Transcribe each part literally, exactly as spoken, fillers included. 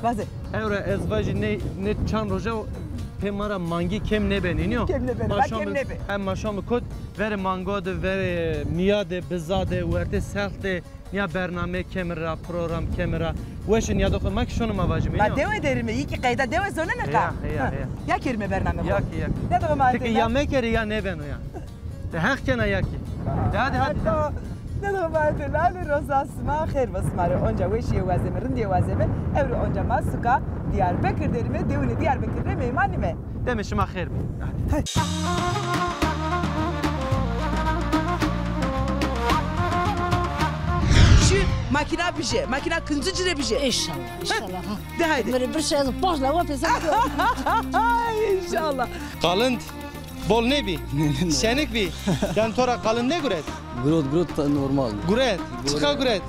Vaze. Ewra ez vajî nê, nê çand roja pê ma ra mangî kêm nêbenî, nîyo? Kêm nêbenî, ma va şamî, kêm nêbê. Hem ma şamî kot, verê mango de, verê mîya de, biza de, wertê selx de, nîya bername keme ra, program keme ra. Weşin ya doxo ma kî şono ma vajîme, nîyo? Ma dewe derîme, yî kî qeyda dewe zonenê qa. Heya, heya, heya. Ya kerîme bername xo. Ya kî, ya kî. Ne doxo ma. Ti kî ya mekerî ya nêbeno ya. De Heq kena ya kî. De hadi, hadi. Heqo. Ne doxo ma. Lale roza sima xêr bo sima rê. Onca weşîye wazeme, rindîye wazeme. Ewro onca ma suka Diyarbekir derîme, dewunê Diyarbekir rê meyman îme. Demê şima xêr bo. Hadi. Şî makîna bije, makîna kincî ci rê bije. Înşallah, înşallah, ha. De haydi. Biri bir şey, ez paş la wa pesa. Înşallah. Qalind. Bol nêbî? Nê, nê, nê. Şenik bî. Yanî to ra qalind nêguret? Guret, guret, normal. Guret. Çiqa guret?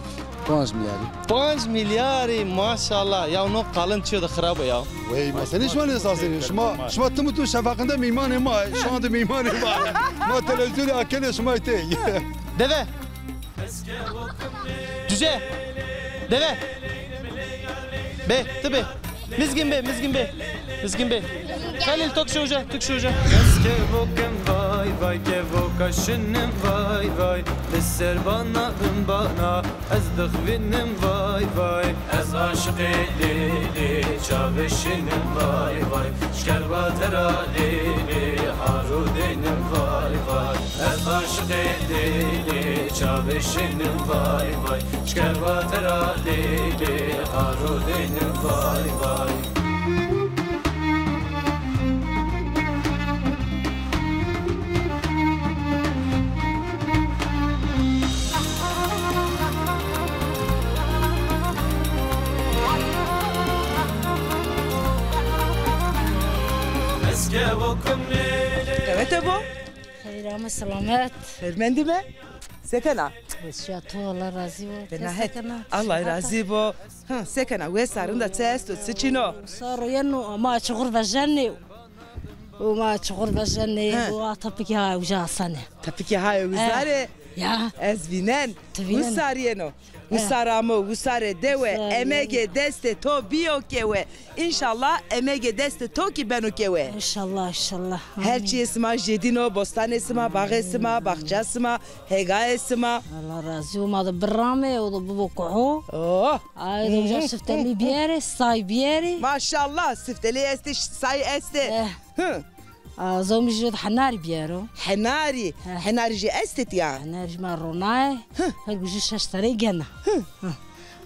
Panc milyarî. Panc milyarî, maşallah. Ya no qalind çîyo de xirab o ya. Wey, ma senî şima nêsasinê? Şima, şima tim û tim şefaqinde mîmanê ma, şima de mîmanê ma. Ma televîzyonî akenê şima tey. Deve. Cüce. Deve. Bê, ti bê. Mizgin bê, mizgin bê. Mizgin bê. Xelîl, to kî şo uca, to kî şo uca. Ez kevokim vay vay, kevoka şinim vay vay. Li ser bana bin bana, ez dixwînim vay vay. Ez aşiqê Lêlê, çavê şinim vay vay. Şkerba tera Lêlê, haro deynim vay vay. Ez aşiqê Lêlê, çavê şinim vay vay. Şkerba tera Lêlê, haro deynim vay vay. Qewete bo. Xeyr ame, selamet. Xeyrmendî be. Se kena? Weşîya to, Allah razî bo. Te se kena? Allah razî bo. Ha, se kena? Wes a, rind a, çi esto, çi çin o? Sar o yeno, ma çuxur vejenê. O ma çuxur vejenê, o a tepikî ha uca asane. Tepikî ha uza rê. Ya. Ez vînen. Ti vînen. Wisar yeno. Wisar amo, wisarê dewe, emegê destê to bîyo kewe. Înşallah emegê destê to kî beno kewe. Înşallah, înşallah. Her çîyê sima jêdîn o, bostanê sima, baxê sima, baxça sima, hêgayê sima. Allah razî bo, ma de birame, o de bibo kuho. Oh. Ay de uca siftelî biyerê, say biyerê. Maşallah, siftelî estê, say estê. Hı. A, zomî jî henarî biyero. Henarî? He. Henarî jî estê tiya? Henarî jî ma ronaye. Hı. Her gujî şeş tane gena. Hı. Hı.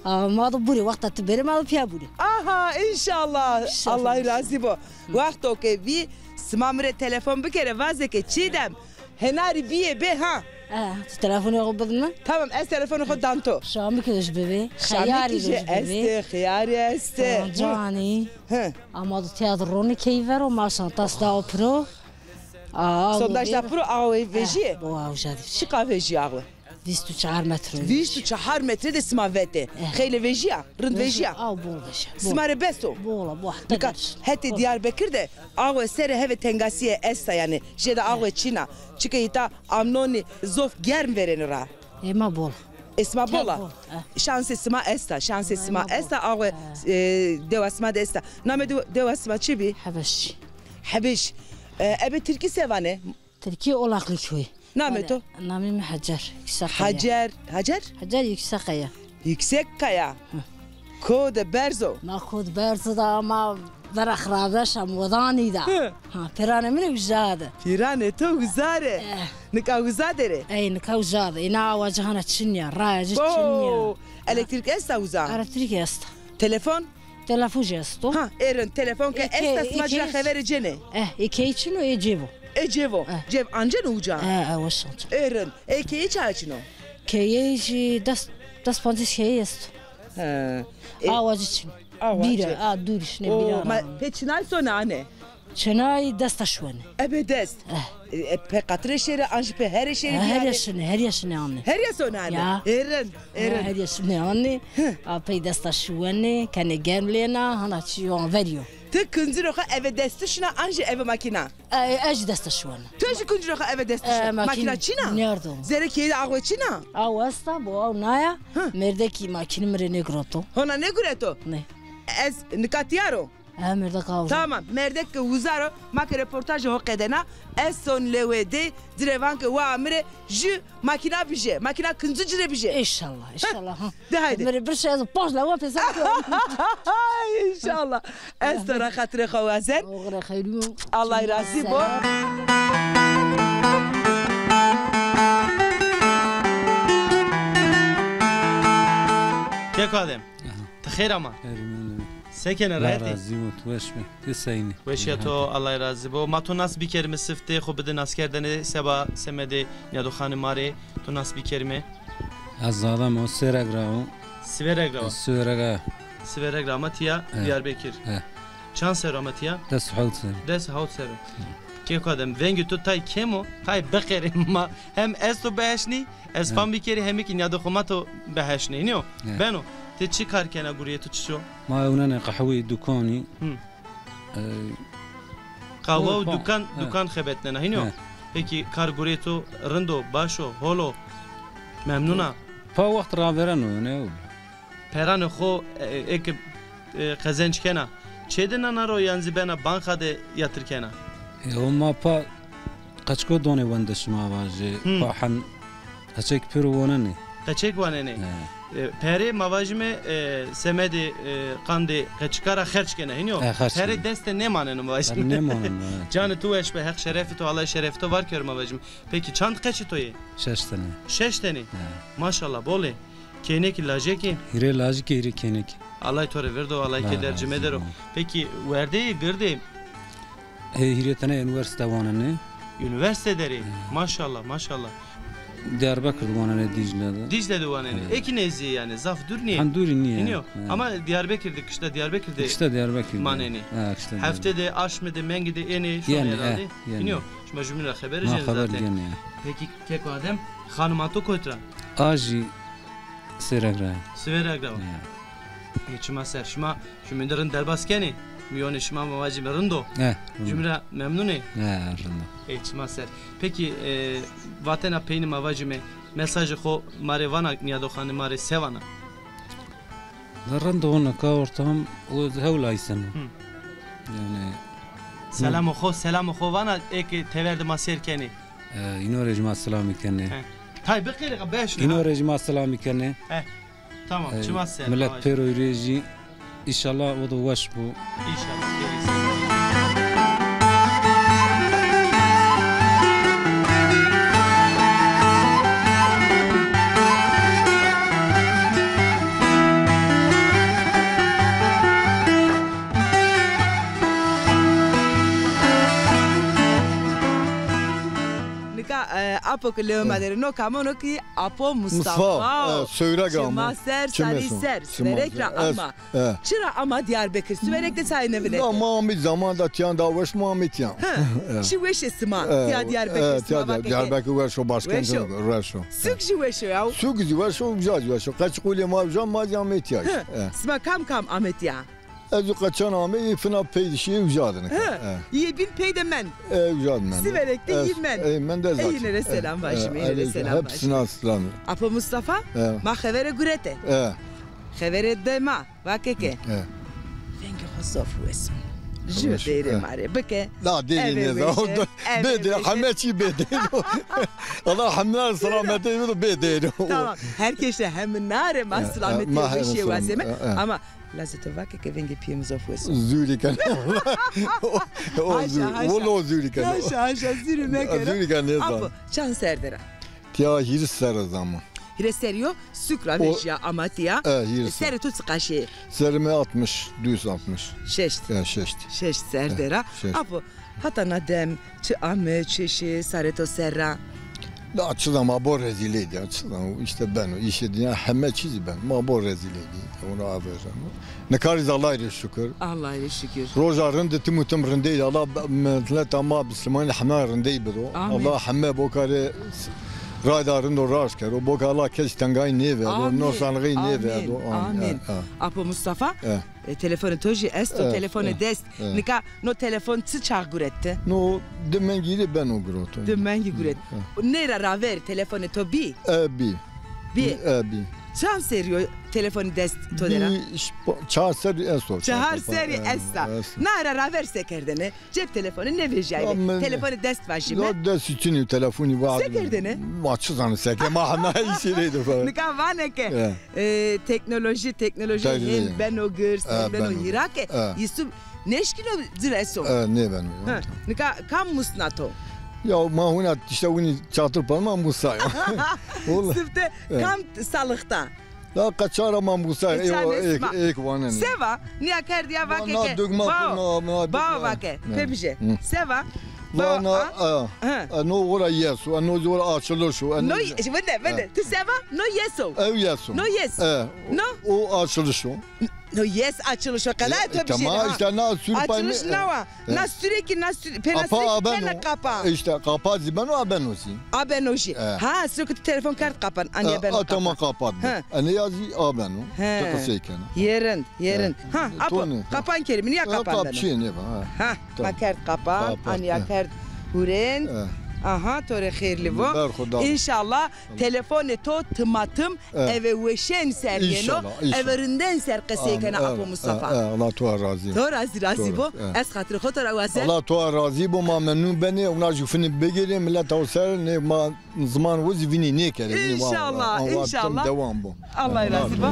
A, ma de burê, wexta ti berê ma de piya burê. Aha, înşallah. Înşallah. Allah razî bo. Wexto ke bî, sima mi rê telefon bikerê, vaze ke Çîdem, henarî bîyê bê ha. E, ti telefonê xo bid mi. Tamam, ez telefonê xo dan to. Şamikî de jî bibê. Şamikî jî estê, xiyarî estê. Canî. Hı. Ama do tîya de ronî keyî ver o, ma şantas da o piro. Aa, sondaj da piro, awe vejîye. Bo awe jadî. Çiqa vejîye awe? Vîst û çar metre. Vîst û çar metre de sima vete. Xeylê vejîya, rind vejîya. Aw bol vejîya. Sima rê bes o. Bol a, bol. Nika hetê Diyarbekir de awe serê heve tengasîye esta yanî. Jêde awe çin a. Çike îta amnonî zof germ verêne ra. Ê ma bol. Ê sima bol a? Şansê sima esta, şansê sima esta, awe, e, dewa sima de esta. Namê dewa sima çi bî? Hebeş. Hebeş. E, ebe tirkî se vanê? Tirkî Olaklıköy. Namê to? Namê mi Hacer Yüksekkaya. Hacer, Hacer? Hacer Yüksekkaya. Yüksekkaya. Ko de berz o? Ma ko de berz o da ama vera xirabeş a, modanî da. Hı. Ha, pîranê mi rê uza de. Pîranê to uza rê. Eh. Nika uza de rê. Ey, nika uza de. Îna awa ci hana çin ya, raya ci çin ya. Elektrîk esta uza? Elektrîk esta. Telefon? Telefon jî esto. Ha, ê rind, telefon ke esta, sima ci ra xevere cênê. Eh, ê keyî çin o, ê cêv o. Ê cêv o. Eh. Cêv anceno uca? Eh, eh, weş anceno. Ê rind. Ê keyî ça çin o? Keyî jî des, des pancês keyî esto. He. Awa ci çin. Awa ci. Bîra, a, dûrî şinê bîra. Ma pê çinay sonê anê? Çinay desta şuwenê. Ebe dest. Eh. E, pê qatirê şêrê an jî pê herê şêrê bîyarê? Herya şinê, herya şinê anê. Herya sonê anê? Ya. Ê rind, ê rind. Herya şinê anê. Hı. A pey desta şuwenê, kenê germ lêna, hana çîyo an verî yo. Ti kincirê xo eve destî şina an jî eve makîna? E, ez jî desta şuwena. Ti jî kincirê xo eve destî şuwena? E, makîna çin a? Nerdo? Zerê keyî de awe çin a? Awe esta, bo aw naya. Hı. Mêrdekî makînî mi rê nêgureto. Hona nêgureto? Nê. Ez nika tîya ro. Emir de kavga. Tamam, merdek ke uza ro, ma ke reportajê ho qedena, ez son lewê dê, ci rê van ke wa mi rê jü makîna bijê, makîna kincu ci rê bijê. Înşallah, înşallah. Ha. De haydi. Emir bir şey, poş la, wa pesa. Înşallah. Ez to ra xatirê xo wazen. Oxire xeyrî yo. Allah razî bo. Keko Adem. Ti xêr ama. Xêr mendime. Se kenê, rahat ê? Razî bo, ti weş be. Ti seynî? Weşîya to, Allah razî bo. Ma to nas bikerîme, siftê xo bide naskerdene, seba semedê nîyadoxanê ma rê to nas bikerîme. Ez Adem o, Sêreg ra o. Sêreg ra o. Sêreg ra. Sêreg ra ama tîya Diyarbekir. He. Çand serr ama tîya? Des hewt serr. Des hewt serr. Keko Adem, vengê to tay kêm o, tay biqerê ma. Hem ez to biheşnî, ez fam bikerî, hem kî nîyadoxê ma to biheşnê. Nîyo? He. Beno, ti çi kar kena, gureyê to çiço? Ma ewnenê qehweyî, dukanî. Hı. E, qehwe û dukan, dukan xebetnena, hînî yo? He. Pekî kar gureyê to rind o, baş o, hol o, memnun a? Pa wext ravêreno, ne o? Peranê xo, e, eke, e, qezenc kena, çê de nana ro yan zî bena banka de yatir kena? E, o ma pa qeçiko donê wende, şima vajê. Hı. Pa hen qeçek pêro wanenê. Qeçek wanenê. He. E, perê ma vajîme, e, semedê, e, qandê qeçika ra xerc kena, hînî yo? E, xerc kena. Perê dest de nêmaneno ma vajîme. Perê nêmaneno, he. Canê to weş be, Heq şerefê to, Allah şerefê to var kero ma vajîme. Pekî çand qeçê to yê? Şeş tenê. Şeş tenê? He. Maşallah, bol ê. Kênekî, lajekî? Hîrê lajikê, hîrê kênekî. Allah to rê virdo, Allah keder ci medero. Pekî werdê yê, gird ê? Ê, hîrê tenê unîversîte wanenê. Unîversîte der ê? He. Maşallah, maşallah. Diyarbekir de wanenê, Dîcle de. Dîcle de wanenê. He. Ê kî nêzdî yê yanî, zaf dûr nîyê. Hen dûrî nîyê. Nîyo. He. Ama Diyarbekir de, kişta Diyarbekir de manenê. Kişta Diyarbekir. He, kişta Diyarbekir. Hefte de, aşmê de, mengî de ênê, şonê herhalde. Yenê, he, yenê. Nîyo. Şima jumîn ra xeberê cênê zaten. Xeber yenê, he. Pekî keko Adem, xanima to kotî ra? A jî Sêreg ra. Sêreg ra. He. Ê, çima ser, şima jumîn de rind derbas kenê? Mîyonê şima ma vajîme rind o? He, rind o. Jumîn ra memnun ê? He, rind o. Ê, çima ser. Pekî, e, vatena peynî ma vajîme, mesajê xo ma rê vana, nîyadoxanê ma rê se vana? La rind o, nika ortam o hewl ayseno. Hı. Yanî, selamê xo, selamê xo vana, ê ke tever de ma sêr kenê. E, îno rê jî ma selamî kenê. He. Tay biqêrê qe, beş ne. Îno rê jî ma selamî kenê. He. Tamam, e, çima ser, milet pêro rê jî. Înşallah o da weş bo. Înşallah. Nika, e, apo ke lewê ma der ê, no kamon o kî? Apo Mustafa. Mustafa, e, Sêwreg amo. Çima ser, sarî ser, Sêwreg ra ama. E. Çira ama Diyarbekir? Sêwreg de çayê nêvînetê? Ya ma amî zaman da tîyan, da weş ma amî tîyan. Hı. Çi weş ê sima, e, tîya Diyarbekir, e, sima tîya Diyarbekir weş o, başkent weş o. Suk jî weş o ya. Suk jî weş o, uca jî weş o. Qeç qulê ma uca, ma zî amê tîya. Hı. E. Sima kam kam amê tîya? Ez û qeçan amê, yê fina pey de şîyê, uca de nika. Hı. E. Yê bîn pey de mend. E, uca de mend. Sêwreg de yî mend. E, mend ez. Ey, yîne rê selam vajîme, ey, yîne rê selam vajîme. Hepsina selam. Apo Mustafa, e, ma xevere gurete. E. Xeverê dê ma, va keke. E. Vengê xo zof weş o. Jû deyrê ma rê bike. La deyrê nêza. Bê deyr, heme çî bê deyr o. Allah hemina selametê bido, bê deyr o. Tamam. Her keşe hemina rê ma selametî û weşîye wazeme. Ama lazê to va keke vengê pîyê mi zof weş o. Zûrî keno. O zûrî. Welo zûrî keno. Haşa, haşa, zûrî mekero. Zûrî keno, nêza. Apo, çand serre der a? Tîya hîris serre zama. Hîrê serrî yo, suk ra vejîya ama tîya. E, hîris. Serrê to çiqaş ê? Serrê mi altmış, düz altmış. Şeşt. E, şeşt. Şeşt serre der a. E, şeşt. Apo, hata na dem çi ame, çi şî sarê to ser ra? La çi zama ma bo rezîley dî ya, çi zama, îşte beno, îşê dinya heme çî zî beno. Ma bo rezîley dî, onu avereno. Nika rê zî Allahî rê şukir. Allahî rê şukir. Roja rind de tim û tim rindey de. Allah be-, mileta ma Bislimanî hemî rindey bido. Amîn. Allah heme boka rê rayda rind o raşt kero. Boka Allah kes tengayî nêverdo, nosanixî nêverdo. Amîn. Amîn. Apo Mustafa, e, telefonê to jî esto, telefonê dest. E. Nika no telefon çi çax guret ti? No di mengî rê beno guroto. Di mengî guret. E. Ney ra ravêr telefonê to bî? E, bî. Bî? E, bî. Çand serrî yo telefonî dest to der a? Bî, çar serrî esto. Çar serrî esta. Na ra raver se kerdêne? Cep telefonu nêvejîyayne. Telefonî dest vajîme. Ya dest çinî telefonî va. Se kerdêne? Ma çi zanî se ke, ma hema îşî reyde falan. Nika vanê ke, e, teknolojî, teknolojî hem beno girs, hem beno hîra ke, Yusuf nêşkîno ci reso. E, nêbeno. Ha, nika kam musna to? Ya ma hona îşte winî çatir pay ma musa ya. Sifte kam salixta? La qeçara ma musa, ê, ê, ê, ê, vanenê. Seva, nîya kerd ya vake ke, bao, bao vake, pê bije. Seva, bao, a, e, no ora yes o, e, no ora açılış o, e, no, vinde, vinde. Ti seva, no yes o. Ew yes o. No yes. E, no? O açılış o. No yes açılış o. Qeda to bije. Tamam, işte na sürü pay. Açılış nawa. Na sürekli, na sürekli, pê na sürekli kene qapa. İşte qapa zî beno, a beno zî. A beno jî. Ha, sürekli telefon kerd qapan, anîya beno qapa. Tamam, qapat. Enê ya zî a beno. Ti qisey kena. Yê rind, yê rind. Ha, apo, qapan kerî, mi nîya qapan beno. Qap çîyê nêva, ha. Ha, ma kerd qapan, anîya kerd hurênd. Aha, to rê xêrlî vo. Înşallah. Telefonê to timatim eve weşên ser yeno, eve rindên ser qesey kena Apo Mustafa. Allah to ra razî. To ra zî razî bo. Ez xatirê xo to ra wazen. Allah to ra razî bo, ma memnun benê, wina jû finî bigêrê, milet ew ser nê, ma ziman xo zî vînî nêkerê. Înşallah, înşallah. Dewam bo. Allah razî bo.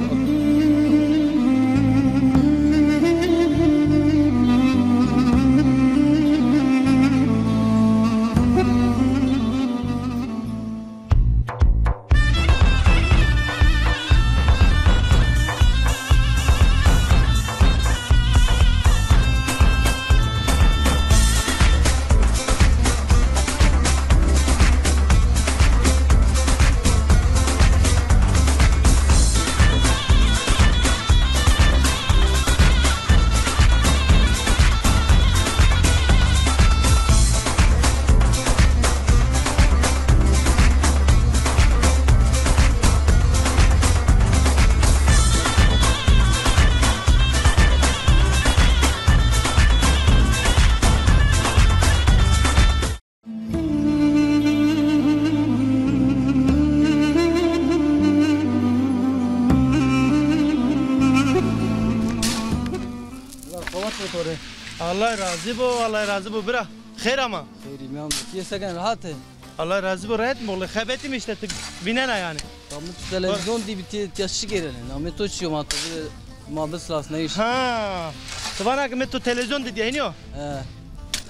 Allah razî bo, Allah razî bo bira. Xêr ama. Xêrî, mîyan bo. Ti yê se kenê, rehat ê? Allah razî bo, rehet mi oğlu? Xebetîme îşte, ti vînena yanî. Ya mi tu televîzyon dîbî, ti, ti ya çi gêrenê? Namê to çi yo, ma to bi, ma bislasnayîş. Ha. Ti vana ke mi to televîzyon dîdîya, hînî yo? He.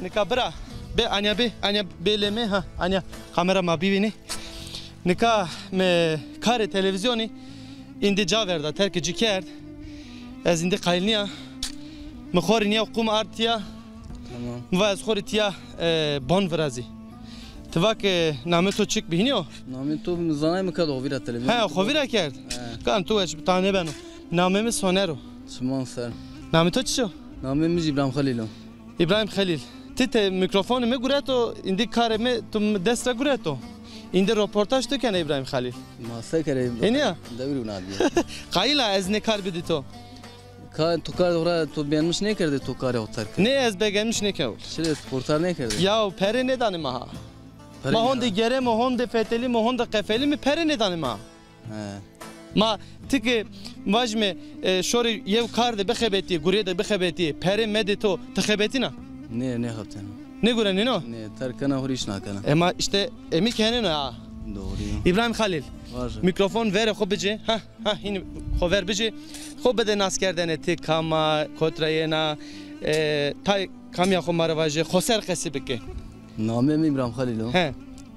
Nika bira. Bê anya bê, anya bê lê mi, ha, anya kamera ma bivînî. Nika mi karê televîzyonî îndî ca verda, terkê ci kerd. Ez îndî qayîl nîya. Mi xo rê nîya qum ard tîya. Tamam. Mi va ez xo rê tîya, e, bon virazî. Ti va ke namê to çik bî, hînî yo? Namê to mi zanay mi kerd xo vîra televîzyon. He, xo vîra kerd. He. Kan tu weş bi, ta nêbeno. Namê mi Soner o. Çiman ser. Namê to çi o? Namê mi jî Îbrahîm Xelîl o. Îbrahîm Xelîl. Ti te mîkrofonê mi gureto, îndî karê mi tu mi dest ra gureto. Îndî roportaj tu kenê Îbrahîm Xelîl. Ma se kerê? Hînî ya? Dewrî wina bîye. Qayîl a ez nê kar bidî to? Ka, tu kar xo ra tu beğenmiş nêkerdê, tu karê xo terk kerdê? Nê, ez beğenmiş nêkerd. Çirê tu kurtar nêkerdê? Yaw, perê nêdanê ma ha. Ma hondê gerem o, hondê fetelîm o, hondê qefelîm o, perê nêdanê ma. He. Ma ti ke vajîme, e, şorê yew kar de bixebetîyê, gurê de bixebetîyê, perê medê to, ti xebetîna? Nê, nêxebitena. Nêgurenê no? Nê, terk kena, xo rê îş nakena. Ema îşte, emi kenê no ya. Doğru ya. Îbrahîm Xelîl, vaje. Mîkrofon verê xo bicê. Ha, ha, hînî xo ver bicê. Xo bide naskerdene, ti kam a, kot ra yena, e, tay kamîya xo ma rê vaje, xo ser qesî bike. Namê mi Îbrahîm Xelîl o. He.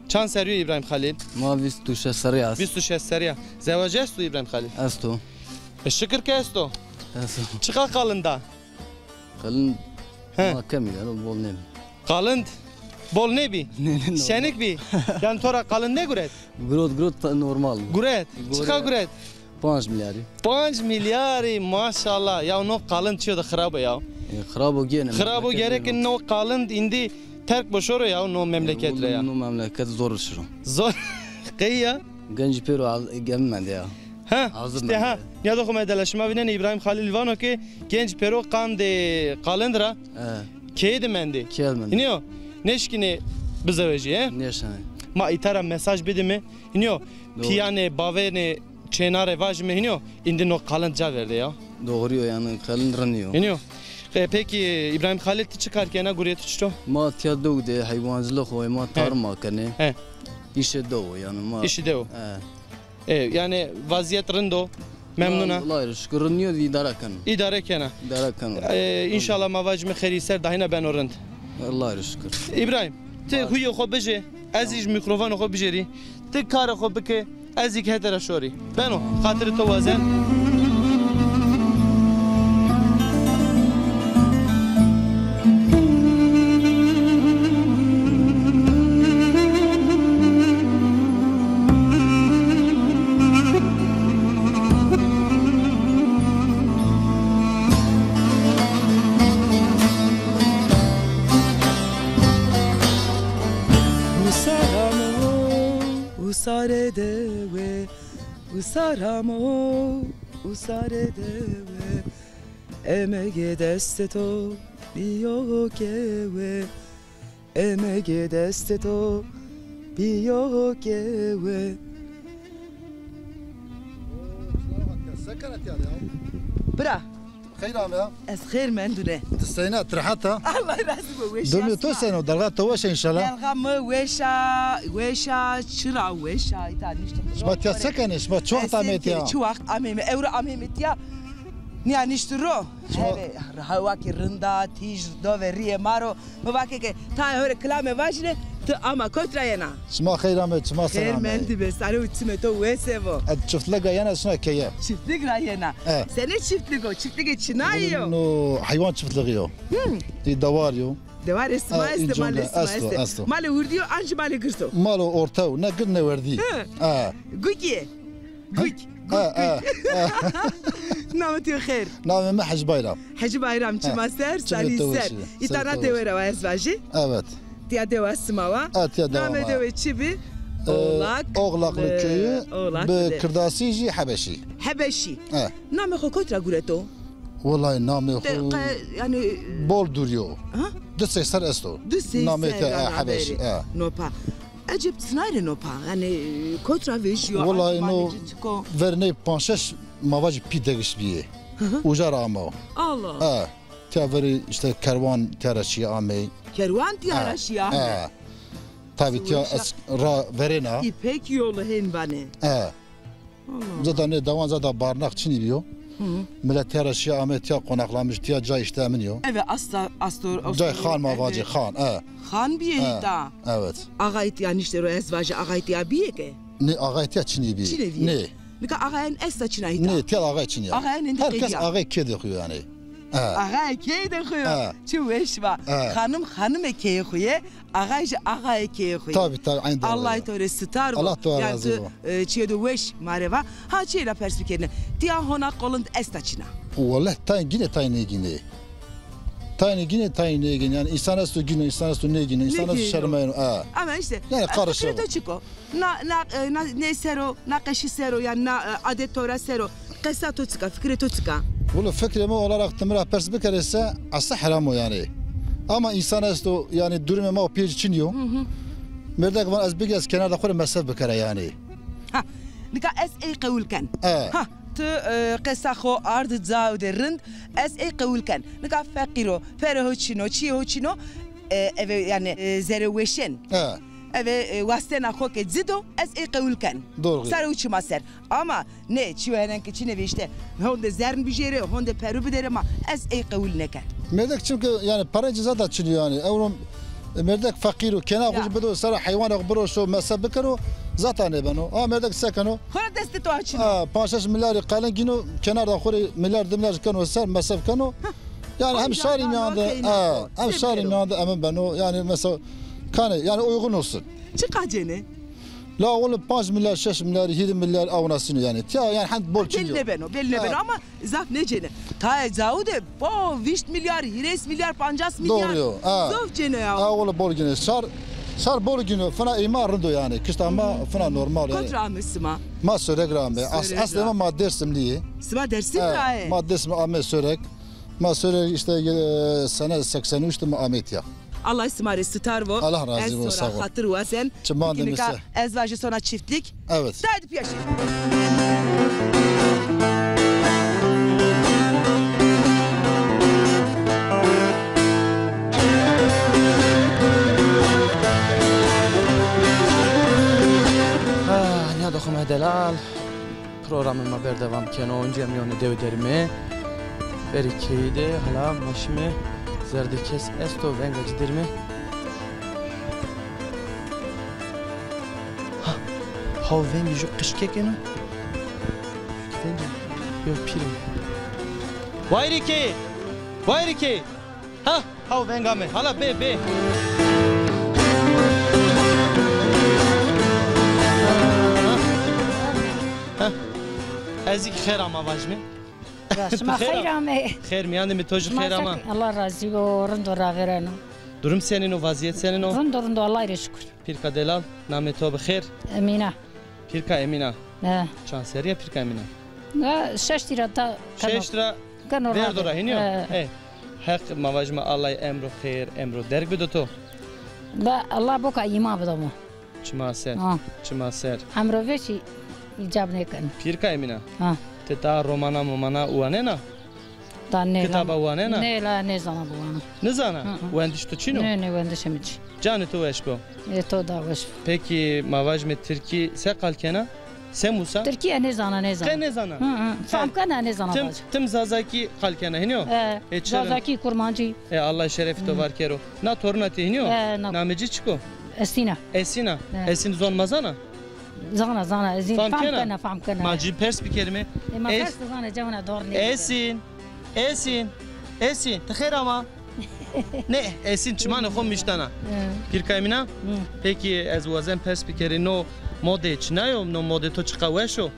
Çand serrî yo Îbrahîm Xelîl? Ma vîst û şeş serrî est. Vîst û şeş serrî ya. Zewecî esto Îbrahîm Xelîl? Esto. E, şikir ke esto. Esto. Çiqa qalind a? Qalind, he, ma kemî, yanî bol nêbî. Qalind bol nêbî? Nê, nê, normal. Şenik bî? Yanî to ra qalind nêguret? Guret, guret, normal. Guret? Çiqa guret? Panc milyarî. Panc milyarî, maşallah. Ya no qalind çîyo de xirab o ya. E, xirab o gene. Xirab o, gereke no qalind îndî terk bo şoro ya no memleket ra ya. E, no memleket zor şiro. Zor. Qey ya? Gencî pêro al-, gemi mende ya. Ha, hazir işte mende. Ha. Ya da xo medela şima vînenê Îbrahîm Xelîl vano ke genc pêro qandê qalind ra, he, keyê de mendê. Keyê de mendê. Hînî yo, nêşkînê bizewejî, he? Nêşanê. Ma îta ra mesaj bidîme. Hînî yo, doğru, pîyanê, bavênê, Çêna rê vajîme hînî yo, îndî no qalind ca verdê ya. Doğru yo, yanî qalind rind yo. Hînî yo. E, peki, İbrahim Halil, ti çi kar kena, gurê tu çiço? Ma tiya dew de heywancılık o, ma tarım a kenê. He. Îşê dew o yanî ma. Îşê dew. He. E, yanî vaziyet rind o, memnun a? Allah'a şükür, rind yo, îdare keno. Îdare kena. İdare keno. E, înşallah ma vajîme xeyrî ser dahîna beno rind. Allah'a şükür. İbrahim, ti huyê xo bijê, ez îj mîkrofonê xo bijêrî. Ti karê xo bike, ez îk hete ra şorî. Beno, xatirê to wazen. Usarê dewe, usar amo, usarê dewe, emegê destê to bîyo kewe, emegê destê to bîyo kewe. Bira. Xeyr ame ya. Ez xeyr mendune. Ti seyna, ti rehet a? Allah razı bo, weş. Durumê to seno? Delga to weş a înşallah? Delga mi weş a, weş a, çira weş a, îta niştim. Şima tiya se kenê? Şima çi wext amê tiya? Çi wext ameyme? Ewro ameyme tiya. Nîya nişti ro. Heve, hewa kî rind a, tîj do ve rîyê ma ro. Mi va ke ke tayê ho rê kilame vajîne, ti ama kot ra yena? Şima xeyr ame, şima ser ame. Xeyr mendî be, sare û çimê to wese bo. Ez çiftliga yena şina keye. Çiftlik ra yena. E. Senê çiftlik o? Çiftlikê çinayî yo? No heywan çiftliği yo. Hı. Î dewar yo. Dewarê sima estê, malê sima estê. Esto, esto. Malê wirdî yo, an jî malê girs o? Malo orta yo, ne gird ne werdî. Hı. E. Gukî. Guk, guk, guk. Namê to xêr? Namê mi Hecî Bayram. Hecî Bayram, çima ser, sarî ser. Îta na dewe ra wa ez vajî. Evet. Tiya dewa sima wa. E, tiya dewa ma. Namê dewe çi bi? E, Oğlak. Oğlaklı köyü. Bi kirdasî jî Hebeşî. Hebeşî. E. Namê xo kot ra gureto? Wellahî namê xo yanî bol dûr yo. Ha? Di sey ser esto. Di sey ser. Namê te, e, Hebeşî, e. Nopa. Ecêb, sinay rê no pa? Yanî kot ra vejîyo? Wellahî no verê ney panc şeş ma vajî pî degiş bîyê. Uca ra ama. Allah. E, tiya verî îşte kerwan tiya ra şîyê amey. Kerwan tiya ra şîyê amey. E. Tabî tiya ez ra verêna. İpek yolu hên vanê. E. Zaten nê dewan zaten barnax çinî bîyo. Milet tiya ra şîya ame, tiya qonaxlamiş, tiya cay îşte emin yo. Eve asta, astor, astor. Cay xan ma vacê, xan, e. Xan bîyê îta. Evet. Axayî tiya niştê ro, ez vajî axayî tiya bîyê ke? Nê, axayî tiya çinî bîyê. Çinê bîyê. Nê. Nika axayan esta çina îta? Nê, tiya axay çinî ya. Axayan êndî qedîya. Her kes axay kê de xo yo yanî. E. Axay kê de xo yo. E. Çi weş va. E. Xanim xanimê keyê xo yê. Axay jî axayê keyê xo yê. Tabî, tabî, eynî dewe. Allah to rê sitar bo. Allah to razî bo. Yanî tu, e, çîyê do weş ma rê va. Ha, çîyê ra pers bikerîne. Tiya hona qolind esta çina? Welleh tayên gînê, tayên nêgînê. Tayên gînê, tayên nêgînê. Yanî însan esto gîno, însan esto nêgîno, însan esto şermeyeno. E. Ama îşte, yanî qarişik o. Fikrê to çik o? Na, na, e, na, nê ser o, na qeşî ser o, yanî na, e, adet tora ser o. Qesa to çik a, fikrê to çik a? Wilo fikrê mi olarak ti mi ra pers bikerê se, esa heram o yanî. Ama însan esto, yanî durumê ma û pîyê çinî yo. Mêrdek van ez bigî, ez kenarda xo rê mesref bikera yanî. Ha, nika ez ey qewul ken. E. Ha, tu, e, qesa xo ardi cayo de rind, ez ey qewul ken. Nika feqîr o, perê ho çin o, çîyê ho çin o, e, eve yanî, e, zerê weşên. E. Eve, e, wastena xo ke cid o, ez ey qewul ken. Doğru. Sare û çima ser. Ama nê, çîyo henen ke çinê ve îşte, honde zern bijêrê, honde peru bidêrê ma, ez ey qewul nêken. Mêrdek çimke yanî perê ci zaten çinî yo yanî. Ewro, e, mêrdek feqîr o, kena xo jî bido ser, heywanê xo biro şo mesref bikero, zaten nêbeno. Ama mêrdek se keno? Xora destê to a çin o. Ha, panc şeş milyarî qelin gîno, kenarda xo rê milyar di milyar keno ser, mesref keno. Yanî hem şarî mîyan de, ha, hem şarî mîyan de emin beno. Yanî mesela, kanê, yanî uygun olsun. Çiqa cênê? La oğlum, panc milyar, şeş milyar, hîrê milyar awna sîno yanî. Tiya yanî hend bol çin yo. Belî nêbeno, belî nêbeno ama zaf nêcêne. Tayê cawo de bo vîşt milyar, hîrês milyar, pancas milyar. Doğru yo. Ha. Zaf cêne ya. Ha, oğlum bol gîne. Şar, şar bol gîno. Fina ey ma rind o yanî. Kişta ma fina normal yanî. Kot ra ame sima? Ma Sörek ra ame. Eslê ma, ma Dêrsimlî yê. Sima Dêrsim ra yê? Ma Dêrsim ame Sörek. Ma Sörek îşte, e, sene seksen üç de ma ame tiya. Allah sima rê sitar vo. Allah razî vo, sağ ol. Ez to ra xatir wazen. Çiman de nika nise. Ez vajî sona çiftlik. Evet. Haydi piyaşî. Ah, nîya doxime delal. Programê ma berdewam keno. Oncîya mîyanê dew derîme. Verê keyî de hala ma şîme, zerrê kes esto, venga ci derîme. Ha, haw vengê ju qijkek êno. Vengê yo pîr ê. Wayirê keyî! Wayirê keyî! Ha, haw venga mi. Hala bê, bê. Ha. Ez kî xêr ama vajîme. Ya, şima xeyr ame. Xêr mîyanê mi, to jî xeyr ama. Allah razî bo, rind o ravêreno. Durum senîn o, vazîyet senîn o? Rind o, rind o, Allahî rê şukir. Pîrka delal, namê to bi xêr? Emîna. Pîrka Emîna. He. Çand serrî ya pîrka Emîna? Ya, şeştî ra da keno. Şeştî ra verdo ra hînî yo? He. Ey. Heq ma vajîme Allay emro xêr, emro derg bido to. La Allah boka îman bido mi. Çima ser. Ha. Çima ser. Emro vêşî îcab nêkeno. Pîrka Emîna. Ha. Ti ta romana momana wanena? Da nê. Kitaba wanena? Nê la, nêzana biwana. Nizana? Hı hı. Wendiş to çin o? Nê, nê, wendişê mi çin. Canê to weş bo. Ê to da weş bo. Pekî ma vajîme tirkî se qal kena? Se musa? Tirkî ez nêzana, nêzana. Qe nêzana? Hı hı. Fam kena, nêzana vajî. Tim zazakî qal kena, hînî yo? E, zazakî, kurmancî. E, Allah şerefî to var kero. Na toruna ti hînî yo? E, na. Namê ci çik o? Esîn a. Esîn a. E. Esîn zon ma zana? Zana, zana. Esîn fam kena, fam kena. Ma ci pers bikerîme. E, ma pers zana, cewna dor nê. Esîn. Esîn. Esîn. Ti xêr ama? Ne, Esîn çimanê xo miştana. Hı. Pîrka Emîna? Hı. Pekî ez wazen pers bikerî, no modê çinay o, no modê to çiqa weş o?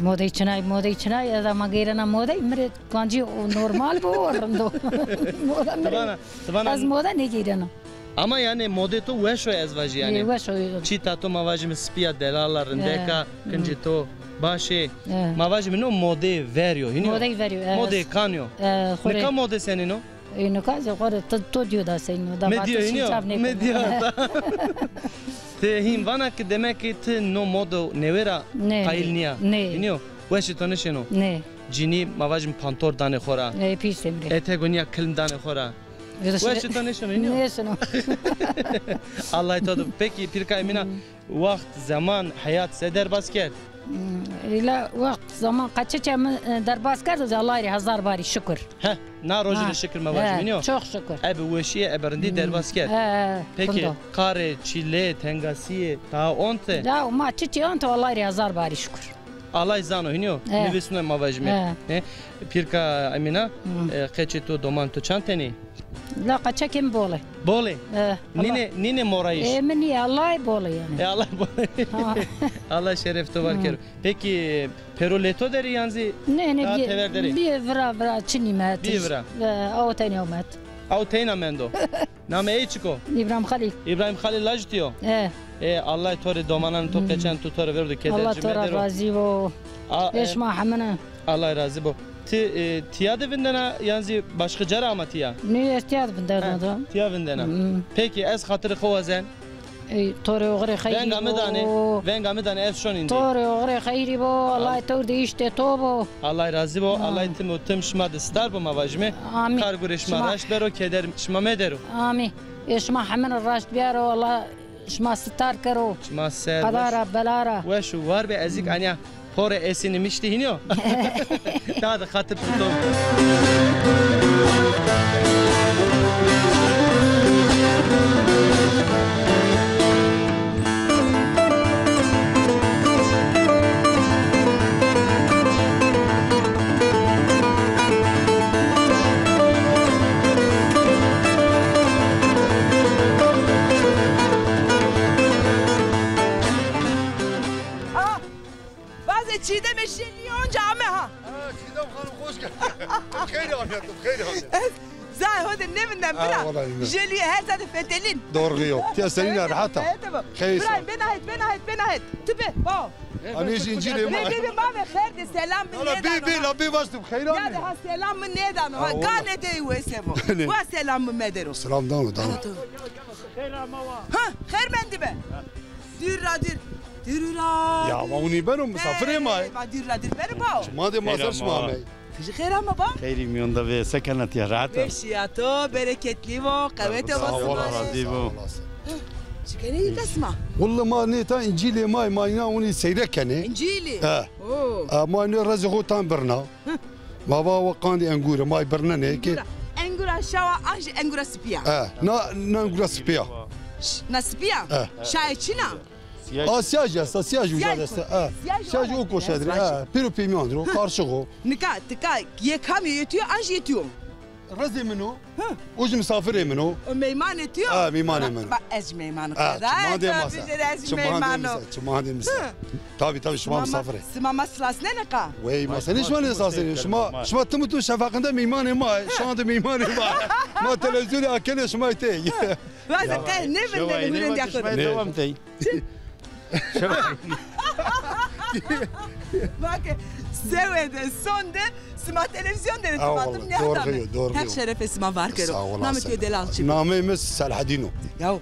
Modey çinay, modey çinay, ez ama geyrena modey, mi rê kancî o normal bo, o rind o. Moda mi rê. Ti vana, ti vana. Ez moda nêgeyrena. Ama yanî modê to weş o ez vajî yanî. Ê, weş o. Çîta to ma vajîme spîya delal a, rindek a, kincê to baş ê. He. Ma vajîme no modê verî yo, hînî yo? Modey verî yo, evet. Modê kanî yo? E, xo rê. Nika modê senîn o? Ê, nika zî xo rê to, to dîyo da senîn o. Mi dîyo, hînî yo? Mi dîyo da. Ti hîn vana ki demek ki ti no modo newê ra qayîl nîya. Nê. Hînî yo? Weşê to nêşeno. Nê. Cinî ma vajîme pantor danê xo ra. Ê, pîs emrê. Etego nîya kilm danê xo ra. Weşê to nêşeno, hînî yo? Nêşeno. Allay to do. Pekî pîrka Emîna, waxt, zeman, heyat se derbas kerd? Hmm, îla waxt, zeman qeçeçe mi, e, derbas kerd, o zî Allay rê hezar barî şukir. Heh, na rojî rê şikir ma vajîme, nîyo? Çok şükür. Ebe weşîye, ebe rindî derbas kerd. He, he. Peki, qare, çîle, tengasîye, taa onte? Ya, ma çiçî onte, Allay rê hezar barî şikir. Allay zano, hînî yo? He. Nivîsune ma vajîme. He. He? Pîrka Emîna, e, qeçê to, doman to çand tenê? La qeçekê mi bol ê. Bol ê? He. Nîne, nîne morayîş? E, mi nîye, Allay bol ê yanî. E, Allay bol ê. Ha. Allay şeref to var kero. Peki, pêro lê to der ê yan zî daha tever der ê? Nê, nê, bîye vira, vira çinî met. Bîye vira? E, aw tenê omet. Aw teyna mendo. Namê ey çik o? Îbrahîm Xalîl. Îbrahîm Xalîl lajê to yo? E. E, Allay to rê domanan to, qeçan to, to rê verdo, keder ci medero. Allah to ra razî bo. Ê şima hemine. Allay razî bo. Ti, e, tîya de vindena yan zî başka ca ra ama tîya? Nê, ez tîya de vindena da. Tîya vindena. Peki, ez xatirê xo wazen. Ey, to rê oxirê xeyrî bo. Venga mi danê, venga mi danê, ez şon îndî. To rê oxirê xeyrî bo, Allay tewr de îştê to bo. Allay razî bo, Allay tim û tim şima de sitar bo ma vajîme. Amîn. Kar gurê şima raşt bero, keder şima medero. Amîn. Ê şima hemine raşt biyaro, Allah şima sitar kero. Şima ser. Qeda ra, bela ra. Weş û war be, ez kî anya porê Esînî miştî, hînî yo? Daha de xatir tuto. Ah! Vazê Çiğdemê şîye nîyo onca ame ha. Ha, Çiğdem Hanım, hoş geldin. Xeyr amiyet, xeyr amiyet. Zay ho de nêvinden bira. Ha, wala înan. Jelî her zade fetelîn. Doğru yo. Tiya senîna rehat a. Xeyr. Bira, bena het, bena het, bena het. Ti be, bao. Anê jî încîlê ma. Rê bê ma ve xêr de selam mi nêdano. Bê, bê, la bê vazdim xeyran. Ya de ha selam mi nêdano. Ha, ganê dey wese bo. Wa selam mi medero. Selam dano, dano. Ha, xêr mendî be. Dûr ra dûr. Dûr ra. Ya, ma winî beno, misafirê ma yê. Ma dûr ra dûr beno bao. Ma de mazar şima amey. Ti jî xêr ama ba? Xeyrî mîyon de vê, se kena tiya, rehat a? Weşîya to, bereketlî bo, qewete bo. Sağ ol, Allah razî bo. Çi kenê îta sima? Willa ma nê ta încîlê ma, ma îna winî seyre kenê. Încîlî? He. Oo. E, ma nê rezê xo tan birna. Ma va wa qandê engure, ma birnenê ki. Engura, engura şawa an jî engura sipî ya. E, na, na engura sipî ya. Ş-, na sipî ya? E. Şayê çin a? A siyaj esta, siyaj uca esta. E. Siyaj o koşedir. E, pêro pêmîyan dir o, karşık o. Nika, tika, yê kamî yê tu yo, an jî yê tu yo? Rezê min o. Hı. O jî misafirê min o. O meymanê tu yo? Ha, meymanê min o. Bak, ez jî meyman o. Ha, qeda, çiman de masa. Ez jî meyman o. Çiman de masa. Tabî, tabî, şima misafir ê. Sima ma silasnenê qa? Wey, ma senî şima nêsasnenê? Şima, şima tim û tim şefaqinde meymanê ma, şan de meymanê ma. Ma televîzyonî akenê şima tey. Vaze qe nêvindene hurendîya xo de. Devam tey. Vake, sewe de, son de, sima televîzyon de, tim atim nêhedame. Heq şerefê sima var kero. Namê to delal çi? Namê mi Selahedîn o. Yaw,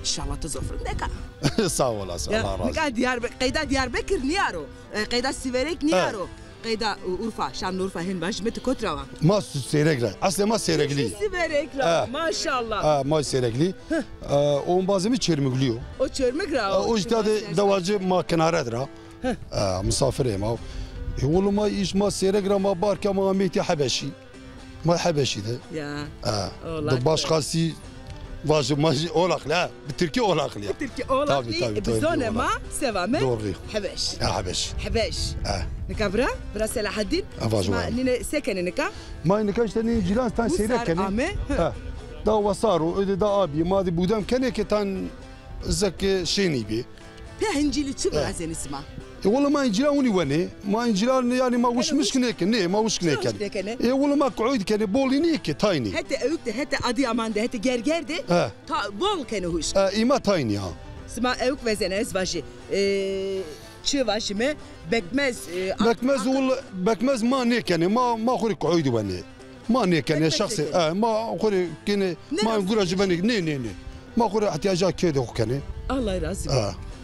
înşallah to zof rindek a. Sağ olasın, Allah razı olsun. Nika Diyarbekir, qeyda Diyarbekir nîyaro. E, qeyda Sîverek nîyaro. Qeyda, e, Urfa, Şanlıurfa hên vajîme, ti kot ra wa? Ma Sêreg ra. Eslê ma Sêreglî. Sêreg ra. Maşallah. Ha, ma Sêreglî. E, ombazê mi Çermiglî yo. O Çermig ra o. O îşte de dewacı ma kinare ra. E, misafirê ma. E, oğlum ma îş ma Sêreg ra ma barka ma ameytî Hebeşî. Ma Hebeşî de. Ya. Ha. Olak. De başkası vajî ma jî Olaklı ha. Bi Tirkî Olaklı ya. Bi Tirkî Olaklı. Tabî, tabî, tabî, bi zonê ma seva mi? Doğru. Hebeş. Ha, Hebeş. Hebeş. Ha. Nika bira, bira Selahaddin. Ha, vajî. Ma nîne se kenê nika? Ma nika îşte nî cîran tan seyre kenê. Ame. Ha. Da wasar o, öde da abi. Ma de budem kenê ke tan zek şênî bi. Pê încîlî çi virazenî sima? E, wela ma încîlan winî wenê. Ma încîlan, yanî, ma wişmiş ki nêkenê. Nê, ma wişk nêkenê. Wişk nêkenê? E, wela ma kuûd kenê, bolî nîyê ki, taynî. Hetê ewk de, hetê Adıyaman de, hetê Gerger de, he, ta bol kenê huşk. E, îma taynî ya. Sima ewk vezene, ez vajî. E, çi vajîme? Bekmez, e, bekmez, wela bekmez ma nêkenê. Ma, ma xo rê kuûd wenê. Ma nêkenê şexsê, e, ma xo rê kenê, ma gura jî benê, nê, nê, nê. Ma xo rê îhtîyaca kêdê xo kenê. Allah razî bo.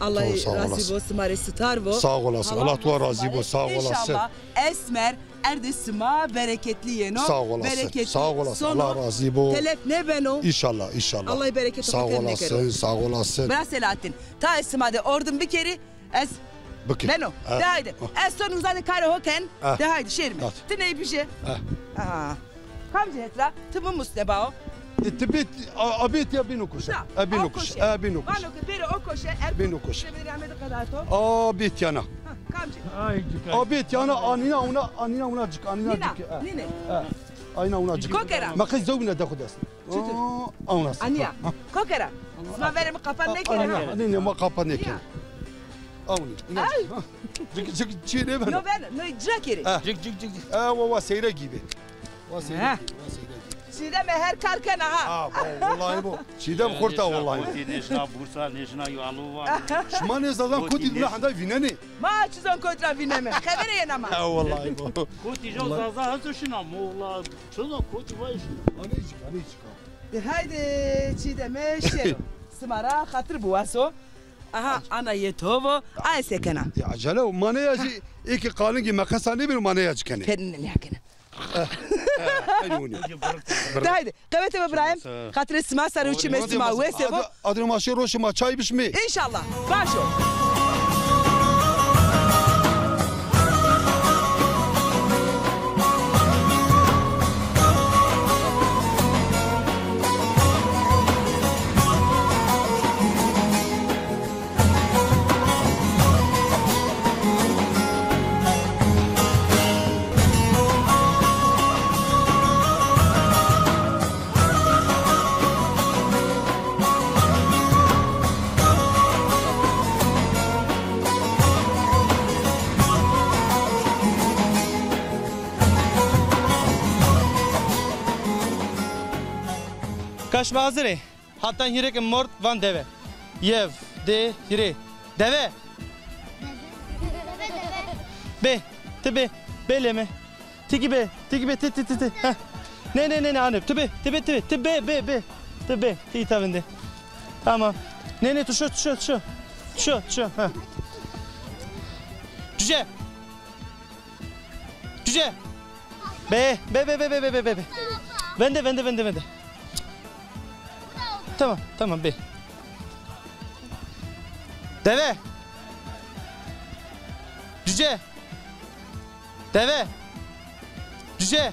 Allah razî bo, sima rê sitar bo. Sağ olasın. Allah to razî bo, sağ olasın. Înşallah esmer erdê sima bereketli yeno. Sağ olasın. Bereketli sono. Allah razî bo. Telef nêbeno. Înşallah, înşallah. Allah bereketê xo kêm nêkero. Sağ olasın, sağ olasın. Bira Selahattin, tayê sima de ordim bikerî, ez beno. De haydi. Ez to nuzanê karê ho ken. De haydi şêrîme. Ti ney bije? Kamci het ra? Ti mi musne bao? E, ti bê, a, a bê tiya bêno koşe. E, bêno koşe. E, bêno koşe. Vano ke bêrê o koşe. Bêno koşe. Şemê rehmetî qedar to. A bê tiyana. Kamci? A bê tiyana anîna una, anîna una cik, anîna cik. Nîne. Ayna una cik. Kokera. Ma qey zewine de xo dest. Çitur? Aa, awna. Aniya. Kokera. Sima verê mi qapan nêkena. Nê, nê, ma qapan nêkena. Awni. Cik, cik, çi nêbeno? No ben, no cira kerê. Cik, cik, cik, cik. E, wa, wa seyre gibi. Wa seyre gibi, wa seyre gibi. Çiğdem her kar kena ha. Ha, wallahî bo. Çiğdem xurt a wallahî. Kotî nêşna Bursa, nêşna yo alo va. Şima nêzazan kotî dina henda vînenê. Ma çizon kot ra vîneme. Xebere yena ma. Ha, wallahî bo. Kotî jo zaza hezo şina, moğla. Çizon kotî vay şina. Anecik, anecik. De haydi Çiğdeme şero. Sima ra xatir biwaso. Aha, ana yê to vo. Ay se kena. Ya acele o. Mane ya jî eke qalingî meqesa nêbîno mane ya jî kenê. Kenê, nîya kenê. De haydi. Qewete be Îbrahîm. Xatirê sima ser û çimê sima wese bo. Adre ma şê roşê ma çay bişmê. Înşallah. Baş o. Şima hazir ê? Hatan hîrê ke mord van deve. Yew, di, hîrê. Deve! Bê, ti bê. Bê lê mi. Ti kî bê, ti kî bê, ti, ti, ti, ti. Heh. Nê, nê, nê, nê, anê. Ti bê, ti bê, ti bê. Ti bê, bê, bê. Ti bê, ti îta vindê. Tamam. Nê, nê, tu şo, tu şo, tu şo. Tu şo, tu şo. Heh. Cüce! Cüce! Bê, bê, bê. Vende, vende, vende, vende. Tamam, tamam, bê. Deve! Cüce! Deve! Cüce!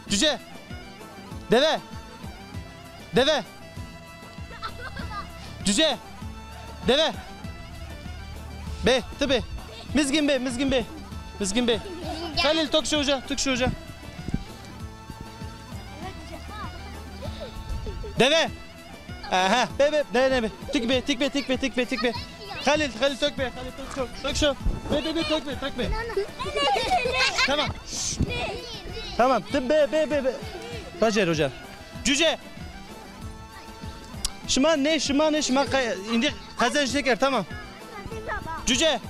Cüce! Deve! Deve! Cüce! Deve! Bê, ti bê. Mizgin bê, mizgin bê. Mizgin bê. Xelîl, tu kî şo uca, tu kî şo uca. Deve! Aha, bê, bê, ne, ne, bê. Tik bê, tik bê, tik bê, tik bê, tik bê. Xelîl, Xelîl, tok bê, Xelîl, tok, tok, tok şo. Bê, bê, bê, tok bê, tok bê. Tamam. Tamam, ti bê, bê, bê, bê. Racer hoca. Cüce. Şima ne, şima ne, şima qe-, îndî qezenc nêker, tamam. Cüce.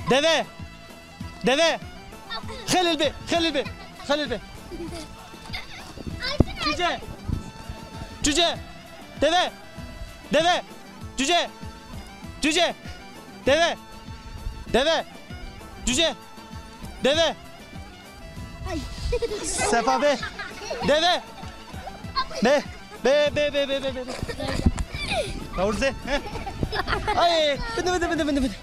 Deve. Deve. Xelîl bê, Xelîl bê, Xelîl bê. Cüce. Cüce. Deve. Deve. Cüce. Cüce. Deve. Deve. Cüce. Deve. Sefa bê. Deve. Bê. Bê, bê, bê, bê, bê, bê. Raurze. He? Ay, bindi, bindi, bindi, bindi, bindi.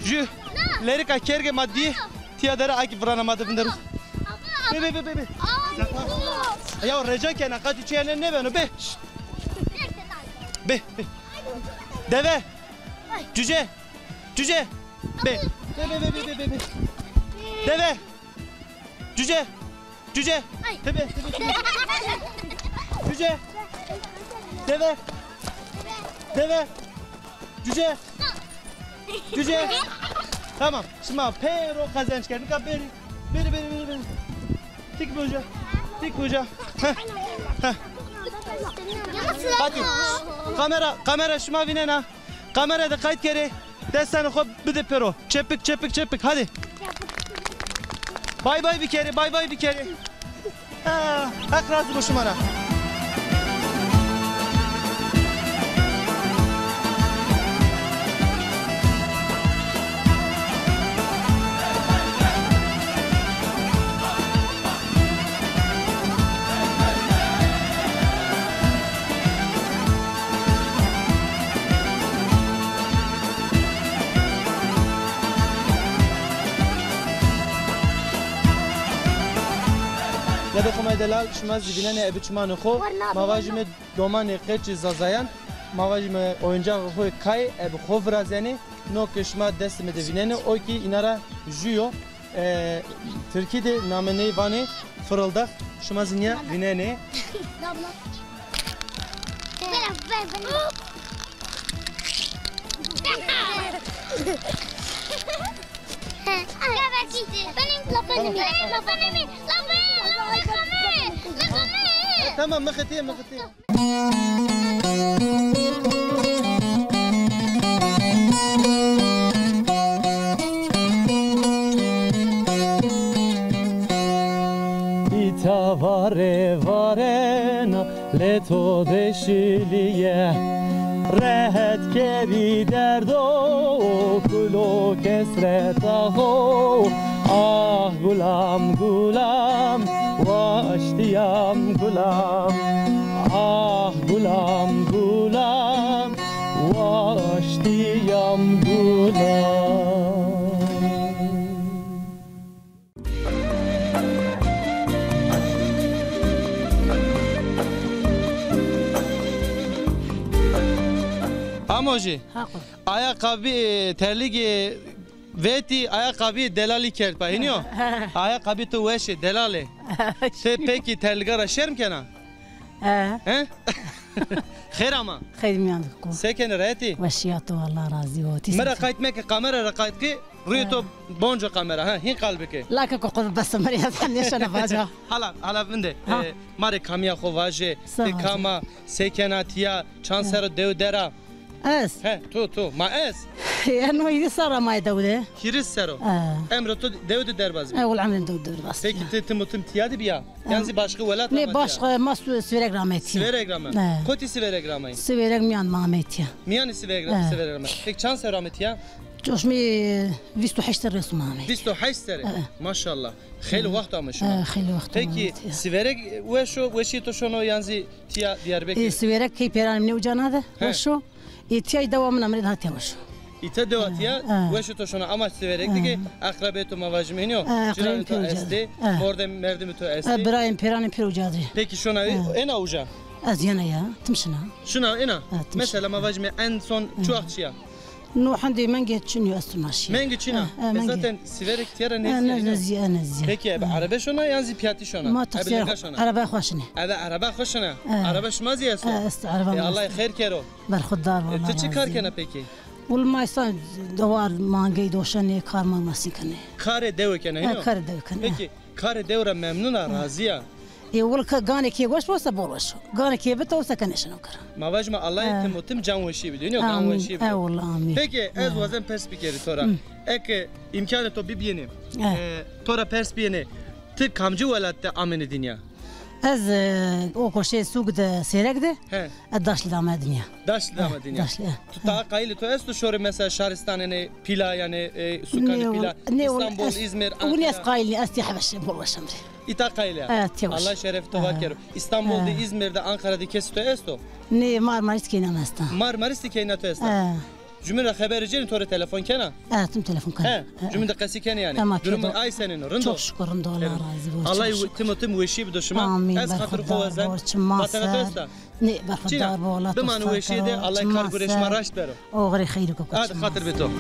Jü lerika kerge ma dî, tiya dere aki virana ma de vinderu. Bê, bê, bê, bê, bê. Ya reca kena, qatî çi yene nêbeno, bê. Şşt. Bê, bê. Deve. Cüce. Cüce. Bê. Bê, bê, bê, bê, bê, bê. Deve. Cüce. Cüce. Tebe, tebe, tebe. Cüce. Deve. Deve. Cüce. Cüce. Tamam. Şima pêro qezenc kerdin. Nika bêrî. Bêrî, bêrî, bêrî, bêrî. Tik buca. Tik buca. Heh. Heh. Hadi. Kamera, kamera şima vînena. Kamera de qayt kerê. Destanê xo bide pêro. Çepik, çepik, çepik. Hadi. Bay bay bikerê, bay bay bikerê. Ha, Heq razî bo şima ra. Lebê xo may delal, şima zî vînenê ebi çimanê xo. Ma vajîme domanê qeçî zazayan, ma vajîme oyuncağê xo kay ebi xo virazenê. No ke şima destê mi de vînenê, o kî îna ra jü yo. E, tirkî de name ney vanê fırıldak. Şima zî nîya vînenê. Tamam, mixitîye, mixitîye. Îta vare varena lê to de şilîye. Rehet kerî derdo kulo kesreta xo. Ah gulam, gulam, waştîyam gulam. Ah gulam, gulam, waştîyam gulam. Amojî. Haqo. Ayakkabı, e, terligi vetî, ayakkabı delalî kerd pa. Hînî yo? Ayakkabı tu weş ê, delal ê. Ti pekî terliga ra şerm kena? He. He? Xêr ama. Xêr mîyan de ko. Se kenê, rehet î? Weşîya to, Allah razî bo. Mi ra qayt meke, kamera ra qayt ki. Rûyê to bonco kamera, ha, hîn qal bike. Lake ko qur bes mi rê, ez nêşena vaca. Hala, hala vinde. Ha. E, ma rê kamîya xo vaje, ti kam a, se kena, tiya, çand serr o dew der a? Ez? He, to, to. Ma ez? Eno hîris serr a ma dew de. Hîris serr o? E. Emro to dew de derbaz bî? E, wil emrê dew de derbaz. Peki ti tim û tim tiya de bîya? Yan zî başka welat ra ma tiya? Nê, başka, ma Sî-, Sîwêreg ra amey tiya. Sîwêreg ra amey. E. Kotî Sîwêreg ra amey? Sîwêreg mîyan ma amey tiya. Mîyanê Sîwêreg ra, e, Sîwêreg ra amey. Peki çand serr o amey tiya? Coşmî vîst û heşt serr o ma amey. Vîst û heşt serr? E. Maşallah. Xeylê wext ame şima. E, xeylê wext ame. Peki, Sîwêreg weş o, weşîyê to şono yan zî tiya Diyarbekir? E, Sîwêreg key pêranê mi nê uca na de, weş o. E, tiyay dewa min a, mi rê daha tiya weş o. Îta dewa tiya, e, weşê to şona ama Sîwêreg de kî eqrebê to ma vajîme hînî yo. E, cîranê to estê, mordem merdimê to estê. E, birayên pêranê pêro uca de. Peki şona ê-, êna uca? Ez yena ya, tim şina. Şina êna? E, tim şina. Mesela ma vajîme en son çi wext şiya? No hendê mengê çin yo, ez tim şina. Mengê çin a? E, e, mengê. Zaten Sîwêreg tiya ra nezdî ya, hînî yo? E, nezdî ya, nezdî ya. Peki ebe erebe şona yan zî piyatî şona? Ma taksî, erebe xo şona. Erebe xo şinê. Ebe erebe xo şinê? E, erebe şima zî esto? E, esto, erebe ma esto. E, Allah xeyr kero. Berxudar bo, Allah razî bo. E, ti çi kar kena peki? Wil ma îsan dewar mangey doşenê, kar ma masî kenê. Karê dewe kena, hînî yo? E, karê dewe kenê. Peki, karê dew ra memnun a, razî ya? E, wil ke ganê kê weş bo se bol weş o. Ganê kê bito se ke nêşeno kar. Ma vajîme Allahî tim û tim can weşî bido, hînî yo, gan weşî bido. Amîn. Ewillah, amîn. Peki, ez wazen pers bikerî to ra. Hı. Eke îmkanê to bibîyêne, e, to ra pers bîyêne, ti kamcî welat de amêne dinya? Ez, e, o koşê sûg de, Sêreg de, he, ez Daşlî de ame dinya. Daşlî de ame dinya. Daşlî, he. Tu ta qayîlê to esto şorê mesela şaristanênê pîla, yanî, e, sukanê pîla? Nê, wal-, nê, wal-, Îstanbul, ez, Îzmir, Ankara. Wunî ez qayîl nî, ez tîya heşê bol weşan rê. Îta qayîl a? E, tîya weş. Allah şerefê to var kero. Îstanbul de, Îzmir de, Ankara de kesê to esto? Nê, Marmaris keyna mi esta. Marmaris de keyna to esta? E. Jumîn ra xebere cênî, to rê telefon kena? E, tim telefon kena. He, jumîn de qesî kenê yanî. Durum ay senên o, rind o? Çok şükür, rind o, Allah razî bo. Allah tim û tim weşî bido şima. Amîn. Ez xatir xo wazen. Berxudar bo, çima ser. Vatena to esta? Nê, berxudar bo, wela to sağ kero. Bimane weşîye de, Allah kar gurê şima raşt bero. Oxirê xeyrî ko. Hadi xatir bê to.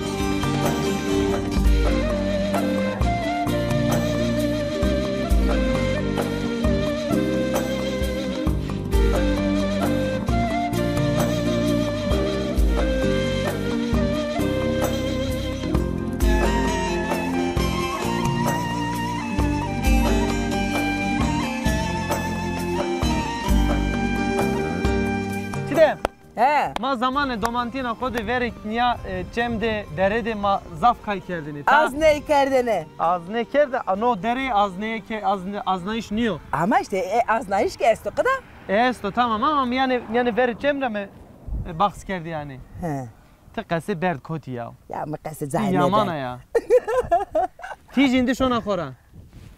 Çi de? He. Ma zamanê domantîna xo de verê nîya, e, çem de, dere de ma zaf kay kerdêne. Ta azney kerdêne. Azney kerde, a, no derê azneyê ke, azne-, aznayîş nîyo. Ama îşte, e, aznayîş ke esto qida. E, esto, tamam, ama yanî, yanî verê çem ra mi, e, bahs kerdî yanî. He. Ti qesê berd kotî ya. Ya mi qesê cahil. Yaman a ya. Tîj îndî şona xo ra.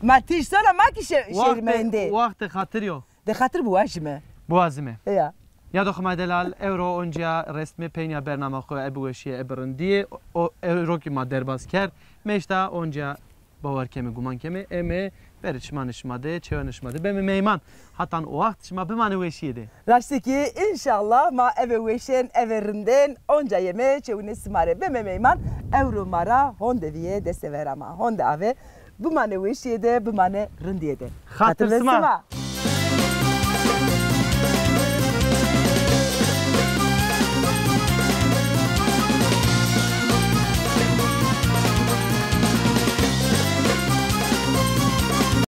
Ma tîj sona ma kî şe-, şêrîme îndî. Waxtê xatir yo. De xatir biwajîme. Biwazîme. Ya. Ya do xima delal, ewro oncîya restme peynîya bernama xo, ebe weşîye, ebe rindîye. O, ewro kî ma derbaz kerd. Meşta oncîya bawer keme, guman keme, eme verê çimanê şima de, çewenê şima de beme meyman. Hatan o waxt şima bimane weşîye de. Raştî kî înşallah ma eve weşên, eve rindên onca yeme çewinê sima rê beme meyman. Ewro ma ra honde vîye, destê vera ma honde ave. Bimane weşîye de, bimane rindîye de. Xatir sima.